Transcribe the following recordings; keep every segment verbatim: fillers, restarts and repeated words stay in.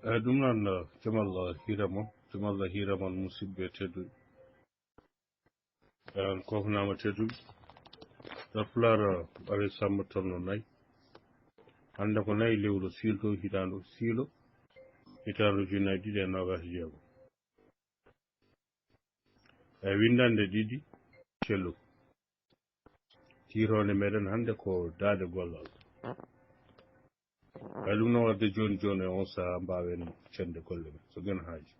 Eyi, ɗum noon, eh, jamal, eh, hiira mon, jamal, eh, hiira mon, musidɓe tedduɓe. Eh, on kofnaama tedduɓe. Nder Pulaar, eh, aray samma tolno nayi. Hannde ko nayi lewru siilto, hitaande siilo, hitaande ujunnaji ɗiɗi e noogas e jeego. E winndannde ɗiɗi cellu. Tiitoonde meɗen hannde ko daaɗe gollal. Eyi, ɗum noon waɗde jooni jooni e on sahaa mbaawen cende golle men, so geno haaji.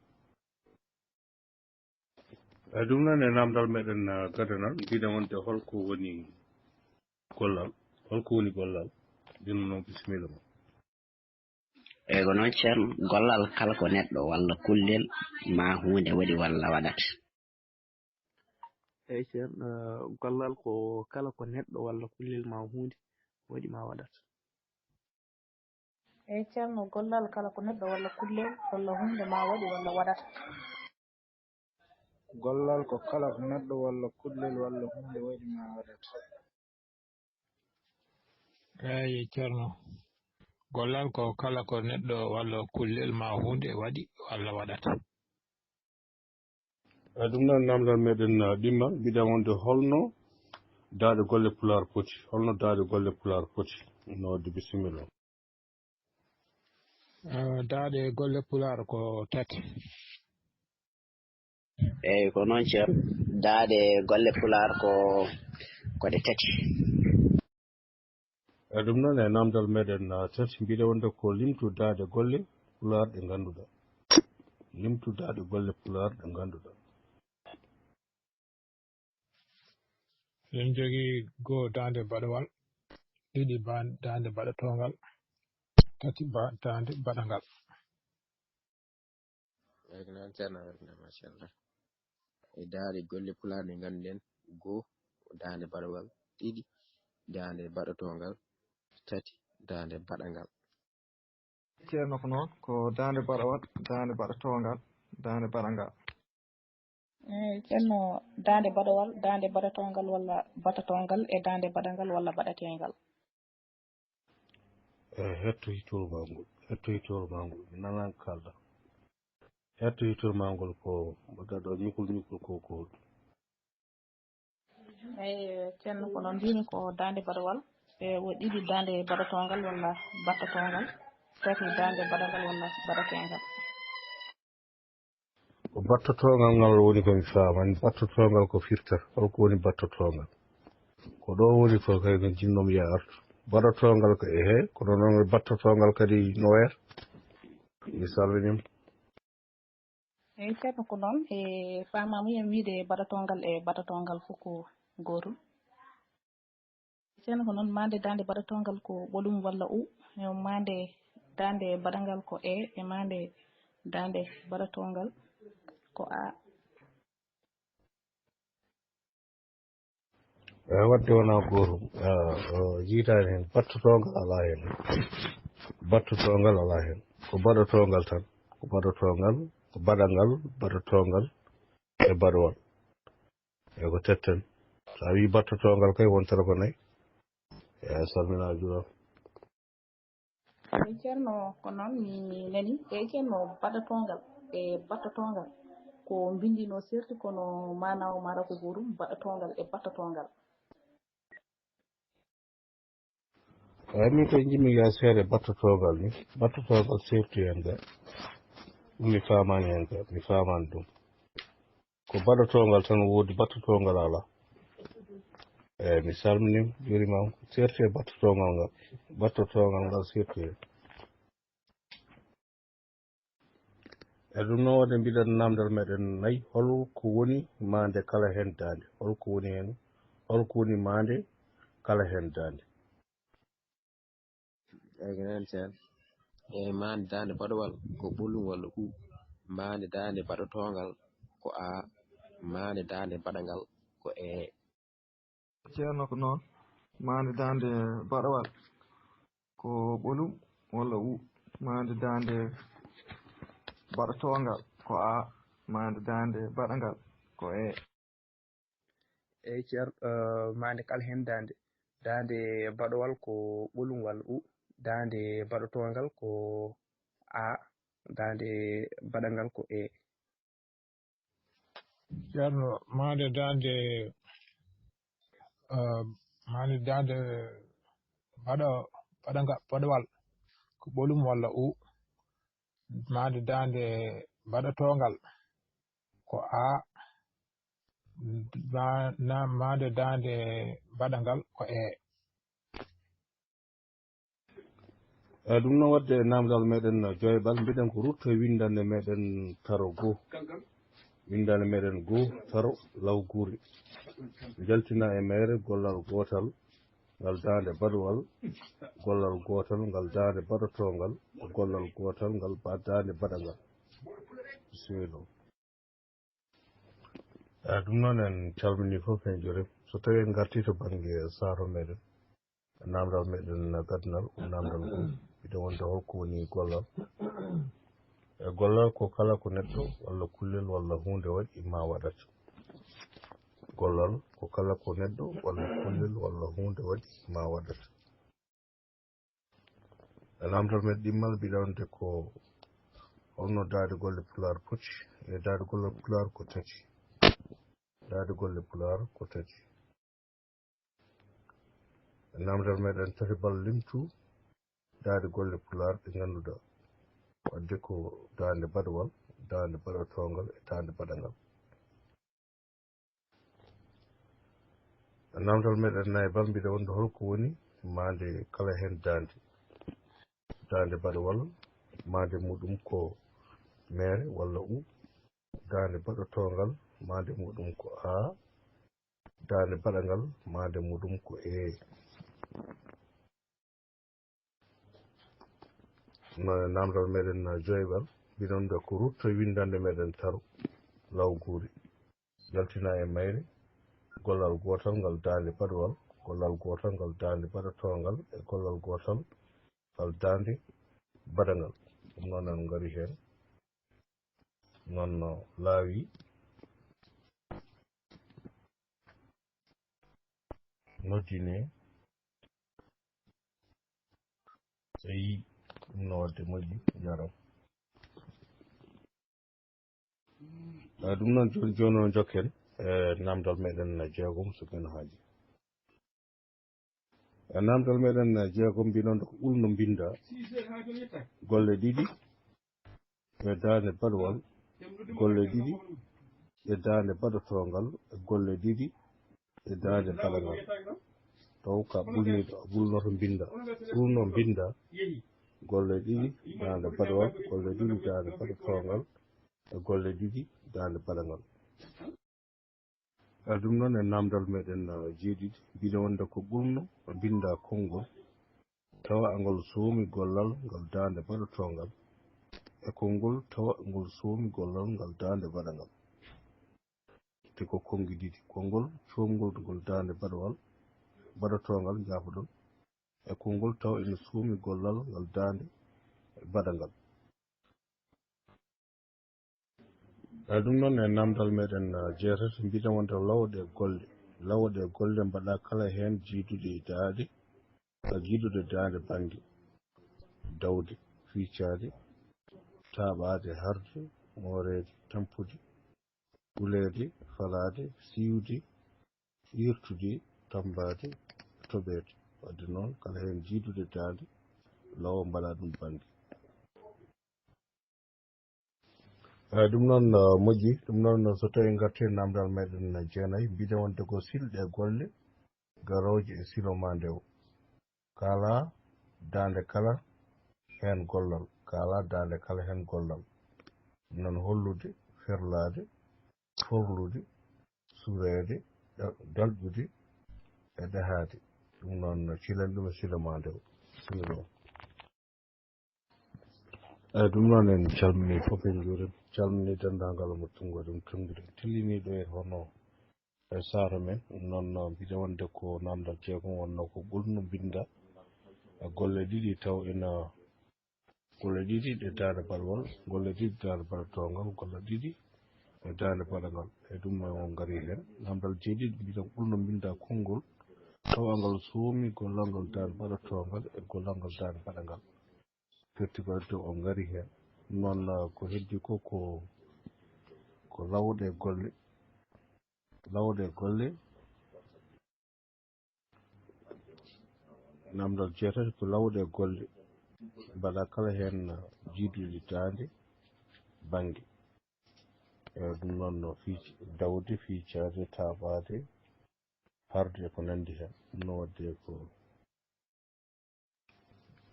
Eyi, ɗum noon e naamndal meɗen, ah, gadanal, mbiɗen wonde holko woni gollal? Holko woni gollal? Ɗum noon, bisimilla ma. Eyi, ko noon, Ceerno, gollal kala ko neɗɗo walla kullel maa huunde waɗi walla waɗat. Eyi, Ceerno, eh, gollal ko kala ko neɗɗo walla kullel maa huunde waɗi maa waɗat. Eyi, Ceerno, gollal kala ko neɗɗo walla kullel walla huunde maa waɗi walla waɗata. Gollal ko kala ko neɗɗo walla kullel walla huunde waɗi maa waɗat. Eyi, Ceerno. Gollal ko kala ko neɗɗo walla kullel maa huunde waɗi walla waɗata. E ɗum noon, naamndal meɗen, ah, ɗimmal, mbiɗen wonde holno daaɗe golle Pulaar poti? Holno daaɗe golle Pulaar poti? No waɗde bisimilla. Eh, daaɗe golle Pulaar ko tati. Eyi, ko noon, Ceerno. Daaɗe golle Pulaar ko, ko ɗe tati. E ɗum noon, e naamndal meɗen, ah, tati, mbiɗen wonde ko limtu daaɗe golle Pulaar ɗe ngannduɗaa. Limtu daaɗe golle Pulaar ɗe ngannduɗaa. Eɗen njogii goo daande baɗowal, ɗiɗi ba-, daande baɗotoongal, tati ba-, daande baɗangal. Welcome, Ceerno, welcome, machallah. E daaɗe golle Pulaar ɗe ngannduɗen, goo, daande baɗowal, ɗiɗi, daande baɗotoongal, tati, daande baɗangal. Ceerno, ko noon, ko daande baɗowal, daande baɗotoongal, daande baɗangal. Eyi, Ceerno, daande baɗowal, daande baɗotoongal walla baɗotoongal, e daande baɗangal walla baɗateengal. E hetto hittoru maa ngol, hetto hittoru maa ngol, mi nanaa ko kaalɗaa. Hetto hittoru maa ngol ko mbaɗɗaa ɗo ñukul ñukul ko, ko holɗum? Eyi, Ceerno, ko noon mbiymi, ko daande baɗowal, e wo ɗiɗi daande baɗotoongal walla baɗtotoongal, tati daande baɗangal walla baɗateengal. Ko baɗtotoongal ngal woni ko mi faamaani. Baɗtotoongal ko firtata? Holko woni baɗtotoongal? Ko ɗo woni ko kay no jinnoomi ya artu. Baɗotoongal ko ehe, kono noon baɗtotoongal kadi no wayata? Mi salminiima. Eyi, Ceerno, ko noon, e faamaama, yen wiyde baɗotoongal e baɗtotoongal fof ko gootum. Ceerno, ko noon, maande daande baɗotoongal ko ɓolum walla u, e maande daande baɗangal ko e, e maande daande baɗotoongal ko a. Eyi, waɗde wonaa gootum, eh, o jiitaani heen. Baɗtotoongal alaa heen. Baɗtotoongal alaa heen. Ko baɗotoongal tan. Ko baɗotoongal, ko baɗangal, baɗotoongal, e baɗowal. Eyi, ko tetten. So a wii baɗtotoongal kay, wontata ko nayi. Eyi, a salminaa, a juuraama. Eyi, Ceerno, ko noon mi nani. Eyi, Ceerno, baɗotoongal e baɗtotoongal ko mbinndi no seerti, kono maanaa o maara ko gootum, baɗotoongal e baɗtotoongal. Eyi, min koye njimmi yaa seeɗa baɗtotoongal ni. Baɗtotoongal seerti heen de. Ɗum mi faamaani heen de. Mi faamaani ɗum. Ko baɗotoongal tan woodi, baɗtotoongal alaa. Eyi, mi salminiima, juuriima, ko seerti e baɗtotoongal ngal. Baɗtotoongal ngal seerti heen. E ɗum noon, waɗde mbiɗen naamndal meɗen nayi, hol ko woni maande kala heen daande? Hol ko woni heen? Hol ko woni maande kala heen daande? Eyi, ko noon, Ceerno. Eyi, maande daande baɗowal ko ɓolum walla u. Maande daande baɗotoongal ko a. Maande daande baɗangal ko e. Ceerno, ko noon. Maande daande baɗowal ko ɓolum walla u. Maande daande baɗotoongal ko a. Maande daande baɗangal ko e. Eyi, Ceerno, eh, maande kala heen daande. Daande baɗowal ko ɓolum walla u. Daande baɗotoongal ko a. daande baɗangal ko e. Ceerno, maande daande, eh, maande daande baɗo-, baɗanga-, baɗowal ko ɓolum walla u. Maande daande baɗotoongal ko a. Ma-, na-, maande daande baɗangal ko e. Eyi, ɗum noon, waɗde e naamndal meɗen joyɓal, mbiɗen ko rutto e winndannde meɗen taro goo. Winndannde meɗen goo, taro law guuri. Njaltina e mayre gollal gootal, ngal daande baɗowal, gollal gootal, ngal daande baɗotoongal, gollal gootal, ngal ba-, daande baɗangal. Seeɗo. Eyi, ɗum noon, en calminii fof, en njuuriima. So tawii en ngartii to bannge saato meɗen, naamndal meɗen gadnal, naamndal ngal, mbiɗo wonde hol ko woni gollal? E gollal ko kala ko neɗɗo walla kullel walla huunde waɗi ma waɗata. Gollal ko kala ko neɗɗo walla kullel walla huunde waɗi ma waɗata. E naamndal men ɗimmal, mbiɗa wonde ko holno daaɗe golle Pulaar poti? E daaɗe golle Pulaar ko tati. Daaɗe golle Pulaar ko tati. E naamndal meɗen tati bal limtu daaɗe golle Pulaar ɗe ngannduɗaa. Waɗde ko daande baɗowal, daande baɗotoongal e daande baɗangal. Naamndal meɗen nayi bal, mbiɗa wonde hol ko woni maande kala heen daande? Daande baɗowal, maande muɗum ko mere walla u. Daande baɗotoongal, maande muɗum ko a. Daande baɗangal, maande muɗum ko e. No naamndal meɗen joyɓal, mbiɗon ɗo ko rutto winndannde meɗen taro law guuri. Yaltina e mayre, gollal gootal ngal daande baɗowal, gollal gootal ngal daande baɗotoongal, e gollal gootal ngal daande baɗangal. Ɗum noon en ngari heen. Noon no laawi. Noddine. Eyi, ɗum no waɗde moƴƴi, jaaraama. Eh, ɗum noon, jooni, jooni o njokken, eh, naamndal meɗen jeegom, so geno haaji. Eh, naamndal meɗen jeegom mbiɗon ko ɓulno mbinnda golle ɗiɗi e daande baɗowal, golle ɗiɗi e daande baɗotoongal, e golle ɗiɗi e daande baɗangal. Taw ka ɓulniiɗo, a ɓulnoto mbinnda. Ɓulno mbinnda golle ɗiɗi daande baɗowal, golle ɗiɗi daande baɗotoongal, e golle ɗiɗi daande baɗangal. Eh, ɗum noon e naamndal meɗen, eh, jeeɗiɗi, mbiɗa wonde ko ɓulno mbinnda konngol tawa angol soomi gollal ngal daande baɗotoongal, e konngol tawa ngol soomi gollal ngal daande baɗangal. Te ko konngi ɗiɗi, konngol coomngol ngol daande baɗowal, baɗotoongal, njaafoɗon, e konngol tawa ina soomi gollal ngal daande baɗangal. Eyi, ɗum noon e naamndal meɗen, eh, jeetati, mbiɗen wonde law ɗe golle. Law ɗe golle mbaɗa kala heen jiidude e daaɗe, ka jiidude daande bannge. Dawde, fiicaade, taaɓaade, harde, mooreede, tampude, ɓuleede, falaade, siwde, iirtude, tammbaade, toɓeede. Waɗde noon, kala heen jiidude daande, law mbaɗa ɗum bannge. Eyi, ɗum noon, eh, moƴƴi. Ɗum noon, so tawii ngartii naamndal meɗen jeenayi, mbiɗen wonde ko silɗe golle, garooje e silo maa ndew. Kala daande kala heen gollal. Kala daande kala heen gollal. Ɗum noon hollude, ferlaade, forlude, sureede, dal-, dalɗude e ɗahaade. Ɗum noon, cilen ɗum e silo maa ndew. Silo ɗum. Eyi, ɗum noon en calminii fof, en njuuriima. Calminii denndaangal mo tunngo ɗum tunngude. Telliniiɗo e hono e saare men. Ɗum noon, no mbiɗa wonde ko naamndal jeegom wonno ko ɓulno mbinnda e golle ɗiɗi taw ina, golle ɗiɗi ɗe daande baɗowal, golle ɗiɗi daande baɗotoongal, golle ɗiɗi e daande baɗangal. E ɗum o ngari heen. Naamndal jeeɗiɗi mbiɗa ko ɓulno mbinnda konngol tawa ngal soomi gollal ngal daande baɗotoongal e gollal ngal daande baɗangal. Firti ko addi o ngari heen. Noon, eh, ko heddi ko, ko, ko lawɗe golle. Lawɗe golle. Namdal jeetati ko lawɗe golle. Mbaɗa kala heen jiiduɗi daande bannge. E ɗum noon no fii dawde, fii caade, taaɓaade, harde e ko nanndi heen. Ɗum no waɗde ko,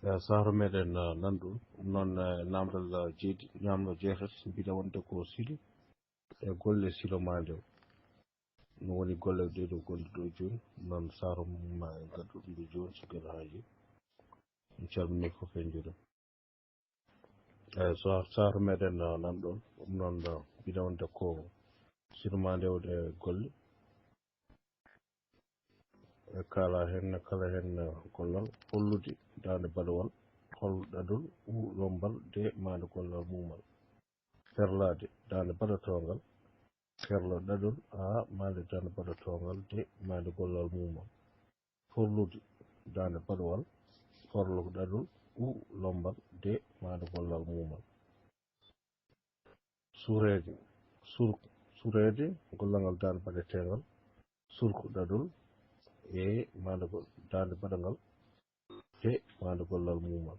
e, sahro meɗen, eh, nan ɗum. Ɗum noon, eh, namdal, eh, jeeɗi-, namdal jeetati, mbiɗa wonde ko silo e golle silo maa ndew. No woni golle ɗee ɗo gonɗe ɗo jooni, noon sahro mum ma en ngaddu ɗum ɗo jooni, so geno haaji. En calminii fof, en njuuriima. Eeyi, so sahro meɗen, eh, nan ɗoon, ɗum noon, eh, mbiɗa wonde ko silo maa ndew ɗe golle. E kala heen, kala heen, eh, gollal, hollude daande baɗowal, hol ɗaɗol, u, lombal, de, maande gollal muumal. Ferlaade daande baɗotoongal, ferlo ɗaɗol, a, maande daande baɗotoongal, de, maande gollal muumal. Forlude daande baɗowal, forlo ɗaɗol, u, lombal, de, maande gollal muumal. Sureede, sur-, sureede, gollal ngal daande baɗeteengal, surko ɗaɗol, e maande go-, daande baɗangal, de, maande gollal muumal.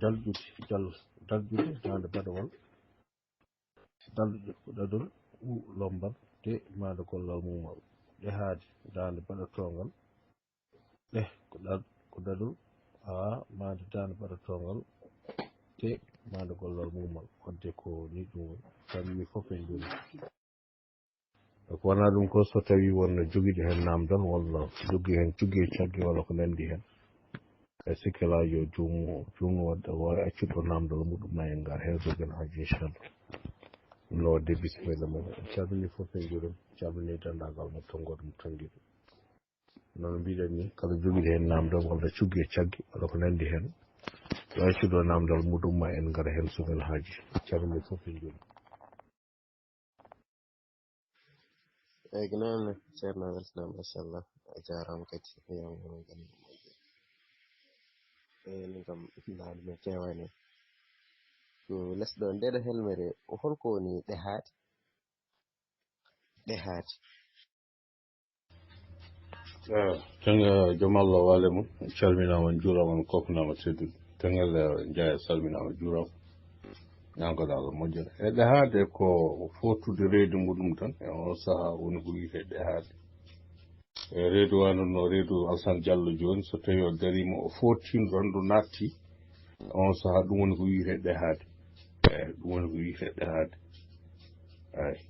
Dalƴude, dal-, dalƴude, daande baɗowal, dalƴude ko ɗaɗol, u, lombal, de, maande gollal muumal. Ɗehaade, daande baɗotoongal, ɗe ko ɗa-, ko ɗaɗol, a, maande daande baɗotoongal, te maande gollal muumal. Wadde ko nii ɗum woni. Kammi fof en njuuriima. Ko wonaa ɗum ko, so tawii won jogiiɗo heen naamndal walla jogii heen cugge e cagge walla ko nanndi heen, e sikkela yo juum-, juumnu waɗde, o waawi accude ɗo naamndal muɗum ma en ngar heen so geno haaji, inchallah. Ɗum no waɗde bisimilla mon. En calminii fof en njuuriima, calminii denndaangal mo tonngoode mo tonngiiɗo. Nono mbiɗen ni, kala jogiiɗo heen naamndal walla cugge e cagge walla ko nanndi heen, yo accu ɗo naamndal muɗum ma en ngara heen so men haaji. Calminii fof en njuuriima. Eeyi, ko noon, Ceerno Weltanaama, machallah. A jaaraama kadi, yam, yam, yam. Eeyi, min kam, naane mi teewaani. Ko les ɗo, nde ɗo helmere, o holko woni ɗehaade? Ɗehaade. Eeyi, tan, eh, joom Allah waale mum, calminaama, njuuraama, on koknaama teddude. Tengel, eh, Njaay, salminaama, juuraama. Ñagoɗaa Allah moƴƴere. E ɗehaade ko footude reedu muɗum tan, e on sahaa woni ko wiyetee ɗehaade. E reedu wano no reedu Alsan Jallo jooni, so tawii o dariima, o footin randu naatti, on sahaa ɗum woni ko wiyetee ɗehaade. Eeyi, ɗum woni ko wiyetee ɗehaade. Eeyi.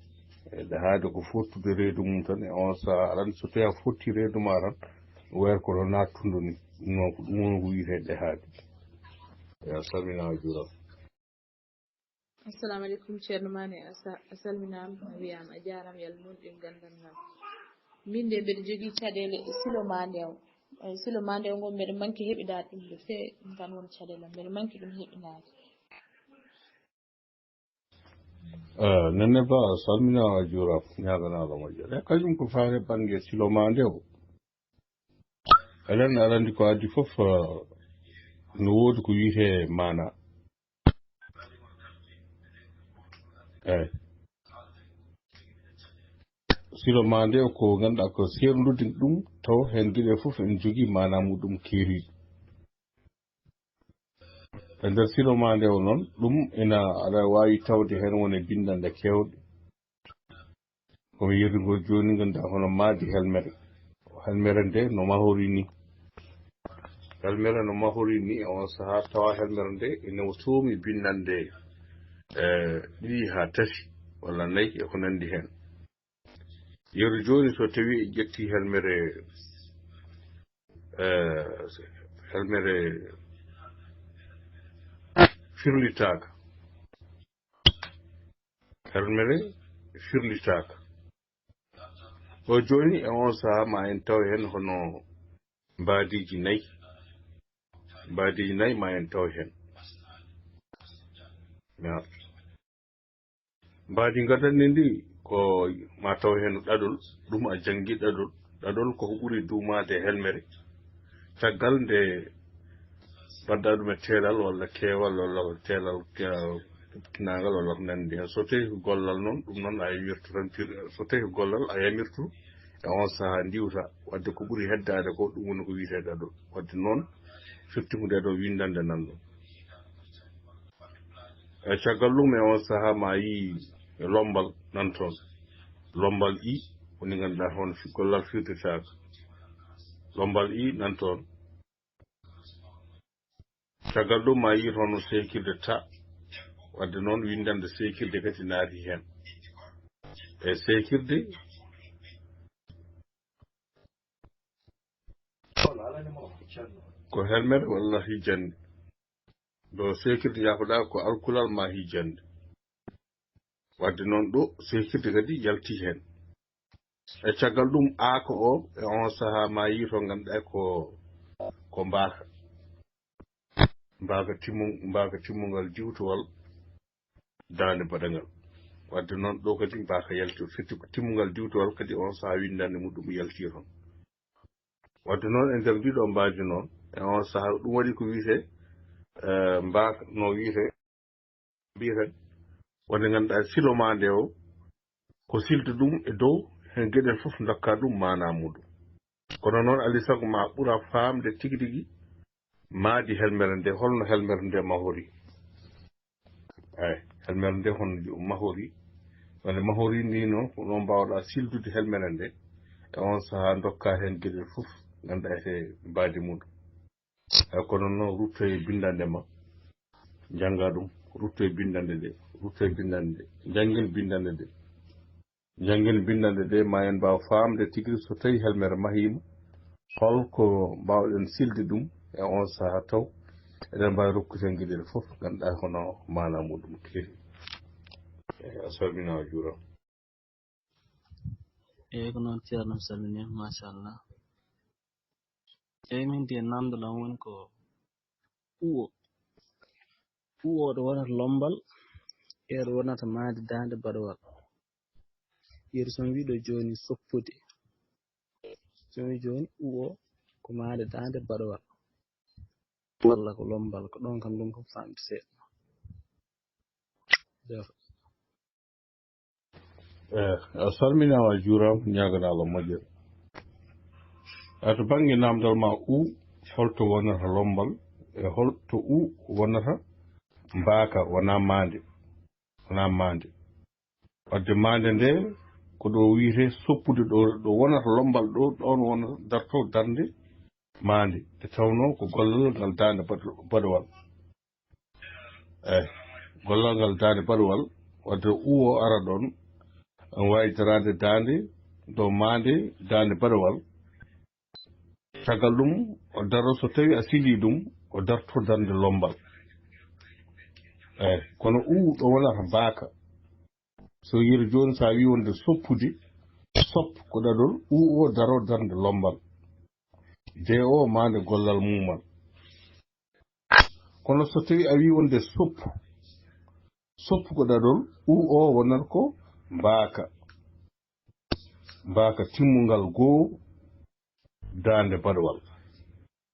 E ɗehaade ko footude reedu mum tan, e on sahaa aran, so tawii a fotti reedu ma tan, weer ko no naattundo ni. Ɗum noon ko ɗum woni ko wiyetee ɗehaade. Eeyi, a salminaama, a juuraama. Assalamu alaikum, Ceerno Maane, a sa-, a salminaama, a wiyaama, a jaaraama, yo Allah moƴƴin ganndal ngal. Min de mbeɗa jogii caɗeele e silo maa ndew. Eyi, silo maa ndew ngol mbeɗa manki heɓidaade ɗum de, fee ɗum tan woni caɗeele am, mbeɗa manki ɗum heɓidaade. Eh, Nene Ba, a salminaama, a juuraama, ñaaganaama moƴƴere. E kañum ko faare bannge silo maa ndew. Elen aɗa anndi ko addi fof, eh, no woodi ko wiyetee maana. Eeyi. Silo maa nde ko ngannduɗaa ko seerndude ɗum, taw heen geɗe fof ene jogii maana muɗum keeriiɗo. E nder silo maa nde o noon, ɗum ina aɗa waawi tawde heen wone binndanɗe keewɗe. Ko mi yeru ngol jooni, ngannduɗaa hono mahdi helmere. Helmere nde no mahori ni. Helmere no mahori ni, e on sahaa tawa helmere nde ene soomi binndanɗe, eh, ɗiɗi haa tati walla nayi e ko nanndi heen. Yeru jooni so tawii en ƴetti helmere, eh, helmere firlitaaka. Helmere firlitaaka. O jooni e on sahaa ma en taw heen hono mbaadiiji nayi. Mbaadiiji nayi ma en taw heen. Ya. Mbaadi ngaddanndi ndi ko ma taw heen ɗaɗol, ɗum a janngi ɗaɗol. Ɗaɗol ko ko ɓuri duumaade helmere. Caggal nde Wadda ɗum e teelal walla keewal walla ko teelal ke-, tinaangal walla ko nanndi heen. So tawii ko gollal noon, ɗum noon a yamirtu tan pir-, so tawii ko gollal a yamirtu e oon sahaa ndiwta. Wadde ko ɓuri heddaade ko, ɗum woni ko wiyetee ɗaɗol. Wadde noon firti ko nde ɗo winndannde nan ɗon. E caggal ɗum e oon sahaa ma yii e lommbal nan toon. Lommbal i woni ngannduɗaa hono fi-, gollal firtitaaka. Lommbal i nan toon. Caggal ɗum ma yiit hono seekirde ta. Wadde noon winndannde seekirde kadi naati heen. E seekirde ko helmere walla hijjannde. Ɗo seekirde jaafoɗaa ko alkulal ma hijjannde. Wadde noon ɗo seekirde kadi yalti heen. E caggal ɗum aaka o e on sahaa ma yii to ngannduɗaa ko, ko mbaaka. Mbaaka timmu-, mbaaka timmungal diwtowal daande baɗangal. Wadde noon ɗo kadi mbaaka yalti, firti ko timmungal diwtowal kadi on sahaa winndannde muɗum yalti toon. Wadde noon e nder ndiɗo mbaadi noon, e on sahaa ɗum waɗi ko wiyetee, eh, mbaaka no wiyetee, mbiyeten, wonde ngannduɗaa silo ma nde o, ko silde ɗum e dow, heen geɗel fof ndokka ɗum maanaa muɗum. Kono noon alaa e sago ma ɓura faamde tigi rigi maadi helmere nde, holno helmere nde mahori. Eey, helmere nde hono jo-, mahori. Wonde mahori ni noon, ko noon mbaawɗaa sildude helmere nde. E on sahaa ndokka heen geɗel fof, ngannduɗaa e mbaadi muɗum. Eey, kono noon rutto e binndannde ma, njannga ɗum, rutto e binndannde nde, rutto e binndannde nde, njanngin binndannde nde. Njanngin binndannde nde, ma en mbaaw faamde tigi so tawii helmere mahiima, hol ko mbaawɗen silde ɗum e on sahaa taw eɗen mbaawi rokkude heen geɗel fof, ngannduɗaa hono maanaa muɗum keewi. Eey, a salminaama, a juuraama. Eey, ko noon, Ceerno, mi salminiima, machallah. Eey, min de, naamndal am woni ko uwo. Uwo ɗo wonata lommbal, e ɗo wonata maande daande baɗowal. Yeru so mi wii ɗo jooni soppude. So mi wii jooni uwo ko maande daande baɗowal. Walla ko lommbal, ko ɗoon kam ɗum ko faamde seeɗa. Jaafoɗa. Eh, a salminaama, a juuraama, ñaaganaama moƴƴere. A to bannge naamndal ma u, holto wonata lommbal, e holto u wonata mbaaka, wonaa maande, wonaa maande. Wadde maande nde, ko ɗo wiyetee soppude ɗo, ɗo wonata lommbal ɗo, ɗoon wonata darto darnde maande. Nde tawnoo ko gollal ngal daande baɗo-, baɗowal. Eey, gollal ngal daande baɗowal, wadde uwo ara ɗoon, en waawi daraade daande, ɗo maande daande baɗowal. Caggal ɗum, o daro, so tawii a silii ɗum, o darto darnde lommbal. Eey, kono u ɗo wonata mbaaka. So yeru jooni, so a wii wonde soppude, sop ko ɗaɗol, u o daro darnde lommbal. De o maande gollal muumal. Kono so tawii a wii wonde soppu, soppu ko ɗaɗol, u o wonata ko mbaaka. Mbaaka timmungal goo, daande baɗowal.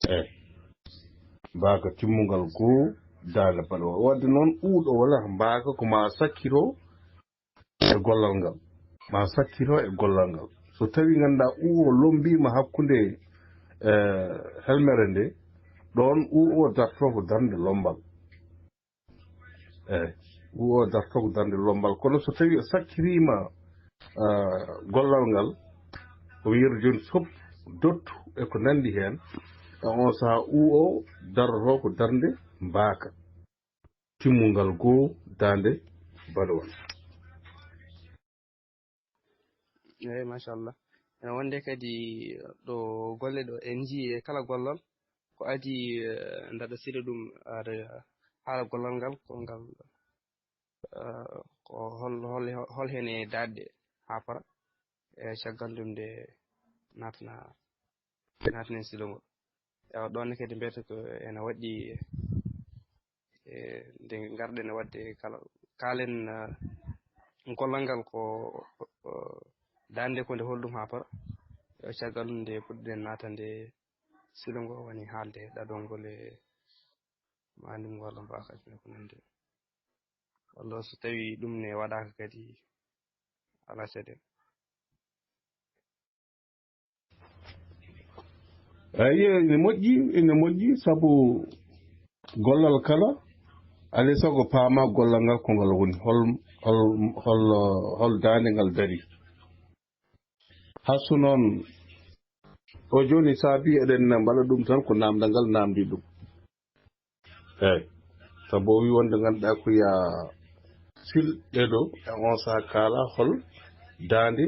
Eey. Mbaaka timmungal goo, daande baɗowal. Wadde noon, u ɗo wonata mbaaka ko ma sakkito e gollal ngal. Ma sakkito e gollal ngal. So tawii ngannduɗaa u o lommbiima hakkunde, eh, helmere nde, ɗoon u o darto ko darnde lommbal. Eey, u o darto ko darnde lommbal. Kono so tawii o sakkiriima, ah, gollal ngal, ko yeru jooni sop, dottu e ko nanndi heen, e on sahaa u o daroto ko darnde mbaaka. Timmungal goo daande baɗowal. Eey, machallah. Ene wonde kadi ɗo golle ɗo en njii e kala gollal ko adii, eh, ndaɗa sila ɗum, aɗa haala gollal ngal, ko ngal, eh, ko hol, hol, hol heen e daɗde haa para, e caggal ɗum nde naatna, naatnen sila ngol. Ewa, ɗoon ne kadi mbiyata ko ene waɗɗi, e nde ngarɗen waɗde kala, kaalen, eh, gollal ngal ko, eh, daande ko nde hol ɗum haa para. E caggal ɗum nde puɗɗiɗen naatande silo ngo woni haalde ɗaɗol ngol e ma ndimgu walla mbaakaji e ko nanndi. Walla so tawii ɗum ne waɗaaka kadi, alaa caɗeele. Eyi, ene moƴƴi, ene moƴƴi, sabu gollal kala, alaa e sago paama gollal ngal ko ngal woni, hol, hol, hol, hol daande ngal dari. Haa so noon, o jooni saabi eɗen mbaɗa ɗum tan ko naamndal ngal naamndi ɗum. Eeyi, sabu o wii wonde ngannduɗaa ko yaa sil ɗee ɗoo, e on sahaa kaala hol daande,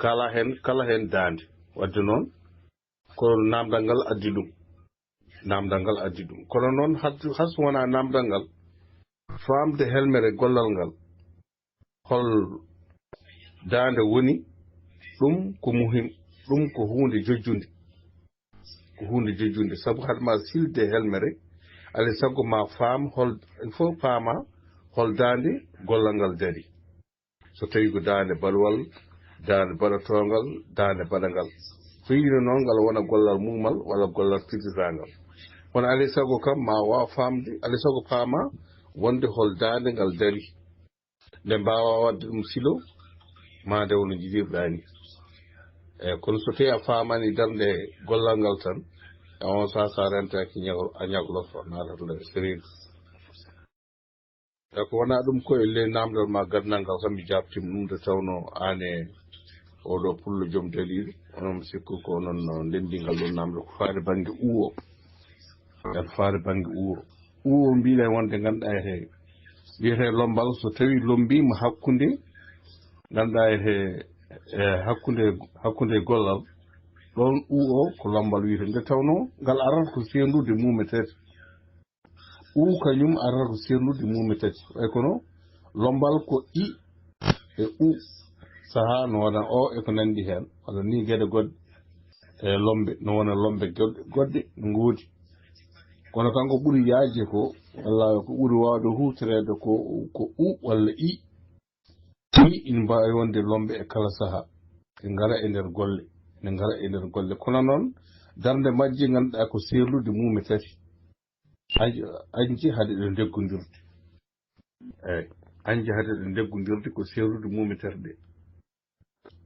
kaala heen, kala heen daande. Waɗde noon, ko naamndal ngal addi ɗum. Naamndal ngal addi ɗum. Kono noon, had-, hay so wonaa naamndal ngal, faamde helmere gollal ngal, hol daande woni, ɗum ko muhim, ɗum ko huunde jojjunde. Ko huunde jojjunde, sabu hade ma silde helmere, alaa e sago ma faam hol, il faut paama hol daande gollal ngal dari. So tawii ko daande baɗowal, daande baɗatoongal, daande baɗangal. So yiino noon, ngal wona gollal muumal walla gollal pirtitangal. Kono alaa e sago kam ma waaw faamde, alaa e sago paama wonde hol daande ngal dari. Nde mbaawaa waɗde ɗum silo, maa nde wona njiɗirɗaa ni. Eeyi, kono so tawii a faamaani darnde gollal ngal tan, e on sahaa so a rentaaki ñaw-, a ñaglorto, naatata nder sérieux. Eeyi, ko wonaa ɗum ko e ley naamndal ma gandal ngal kam mi jaabtiima ɗum, nde tawnoo aan e oo ɗoo pullo joom daliilu, onon mi sikku ko onon ndenndigal ɗum naamndal ko faade bannge uwo. Ene faade bannge uwo. Uwo mbiɗen wonde ngannduɗaa e he wiyetee lombal, so tawii lombiima hakkunde, ngannduɗaa e he, e hakkunde, hakkunde gollal, ɗoon uwo ko lombal wiyetee. Nde tawnoo ngal arata ko seerndude muume tati. U kañum arata ko seerndude muume tati. Way kono lombal ko i e u. Sahaa no wona o e ko nanndi heen. Walla ni geɗe goɗɗe e lombe, no wona lombe goɗɗe, goɗɗe no ngoodi. Kono kanko ɓuri yaajde ko, walla ko ɓuri waawde huutoreede ko, ko u walla i. Ɗi ina mbaawi wonde lombe e kala sahaa. Ɗe ngara e nder golle, ɗe ngara e nder golle. Kono noon, darnde majje ngannduɗaa ko seerlude muume tati. Añ-, añje hade ɗe ndeggondirde. Eeyi, añje hade ɗe ndeggondirde ko seerlude muume tati ɗe.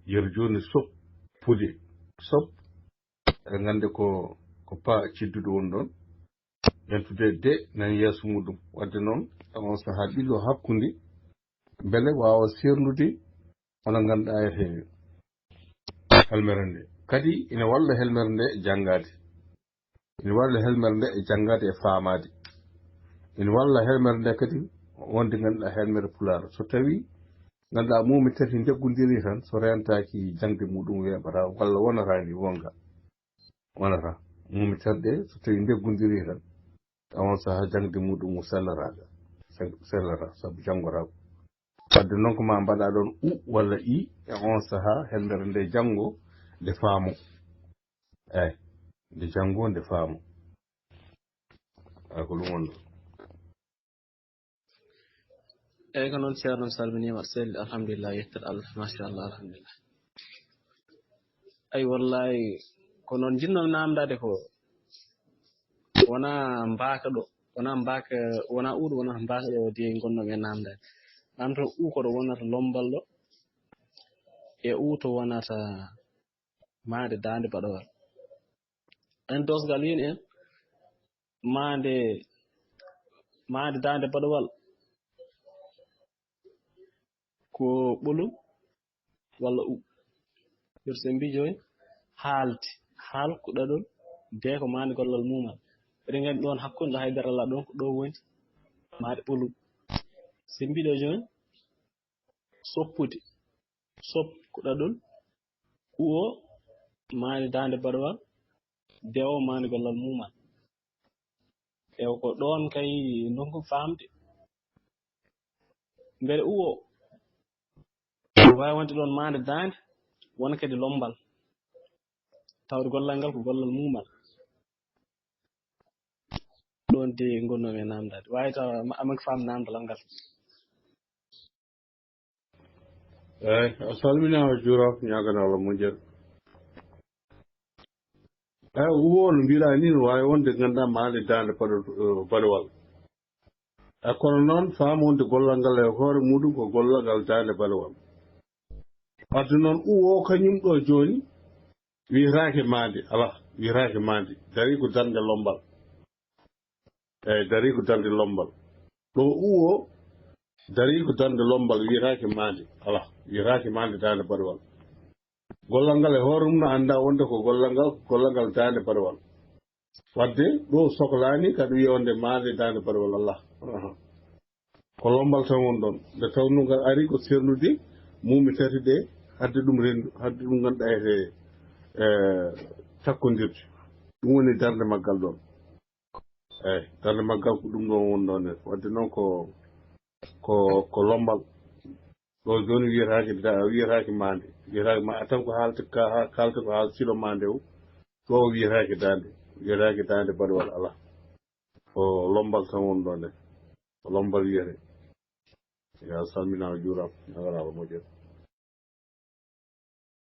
Yer jooni soppude, sop, eɗen nganndi ko, ko pa cidduɗo woni ɗoon. Yantude de nan yeeso muɗum. Wadde noon, e on sahaa ɓillo hakkunde, mbele waawa seerndude, hono ngannduɗaa e helmere nde. Kadi ina walla helmere nde e janngaade. Ina walla helmere nde e janngaade e faamaade. Ina walla helmere nde kadi wonde ngannduɗaa helmere Pulaar. So tawii ngannduɗaa muume tati ndeggondirii tan, so rentaaki jaŋde muɗum weeɓataa walla wonataa ni wonga. Wonata. Muume tati ɗe, so tawii ndeggondirii tan, e on sahaa jaŋde muɗum sellata, sel-, sellata, sabu janngotaa ko. Wadde noon ko ma mbaɗa ɗoon u walla i, e on sahaa helmere nde janngo, nde faamo. Eeyi, nde janngo, nde faamo. Eeyi, ko ɗum woni ɗo. Eeyi, ko noon, Ceerno, mi salminiima, aɗa selli, alhamdulillah, yettere Allah, machallah, alhamdulillah. Eeyi, wallahi, ko noon njiɗnoo-mi naamndaade ko, wonaa mbaaka ɗo, wonaa mbaaka, wonaa uuɗo, wonaa mbaaka ɗo de ngonno-mi e naamndaade. Naamndal u ko ɗo wonata lombal ɗo, e u to wonata maande daande baɗowal. En doosgal wiin en, maande, maande daande baɗowal ko ɓolum walla u. Yer so en mbii jooni, haalde, haal ko ɗaɗol, de ko maande gollal muumal. Eɗen nganndi ɗoon hakkunde ɗo haydara alaa, ɗoon ko ɗo woni maande ɓolum. So en mbii ɗo jooni, soppude, sop ko ɗaɗol, u o maande daande baɗowal, de o maande gollal muumal. Ewa, ko ɗoon kay ndonku faamde. Mbele u o waawi wonde ɗoon maande daande, wona kadi lombal. Tawde gollal ngal ko gollal muumal. Ɗoon de ngonno-mi e naamndaade. Waawi tawa ma-, amaa ko faam naamndal ngal. Eeyi, a salminaama, a juuraama, ñaaganaa Allah moƴƴere. Eyi, uwo no mbiɗa ni, no waawi wonde ngannduɗaa maande daande baɗo-, eh, baɗowal. E kono noon, faam wonde gollal ngal e hoore muɗum ko gollal ngal daande baɗowal. Wadde noon, uwo kañum ɗo jooni, wiyetaake maande, alaa, wiyetaake maande. Darii ko darnde lombal. Eyi, darii ko darnde lombal. Ɗo uwo darii ko darnde lombal, wiyetaake maande. Alaa, wiyetaake maande daande baɗowal. Gollal ngal e hoore mum no anndaa wonde ko gollal ngal, ko gollal ngal daande baɗowal. Wadde ɗo soklaani kadi wiya wonde maande daande baɗowal, alaa. Aha. Ko lombal tan woni ɗon. Nde tawnoo ngal ari ko seernude muumi tati ɗe, hadde ɗum renndu, hadde ɗum ngannduɗaa ete, eh, takkondirde. Ɗum woni darnde maggal ɗon. Eyi, darnde maggal ko ɗum ɗon woni ɗon e. Wadde noon ko, ko, ko lombal. Ɗo jooni wiyetaake da-, wiyetaake maande. Wiyetaake ma-, tan ko haalte ka-, ha-, kaalte ko haal silo maande o. Ɗo wiyetaake daande. Wiyetaake daande baɗowal alaa. Ko lombal tan woni ɗon e. Ko lombal wiyetee. Eyi, a salminaama, juuraama, a waraama, moƴƴere.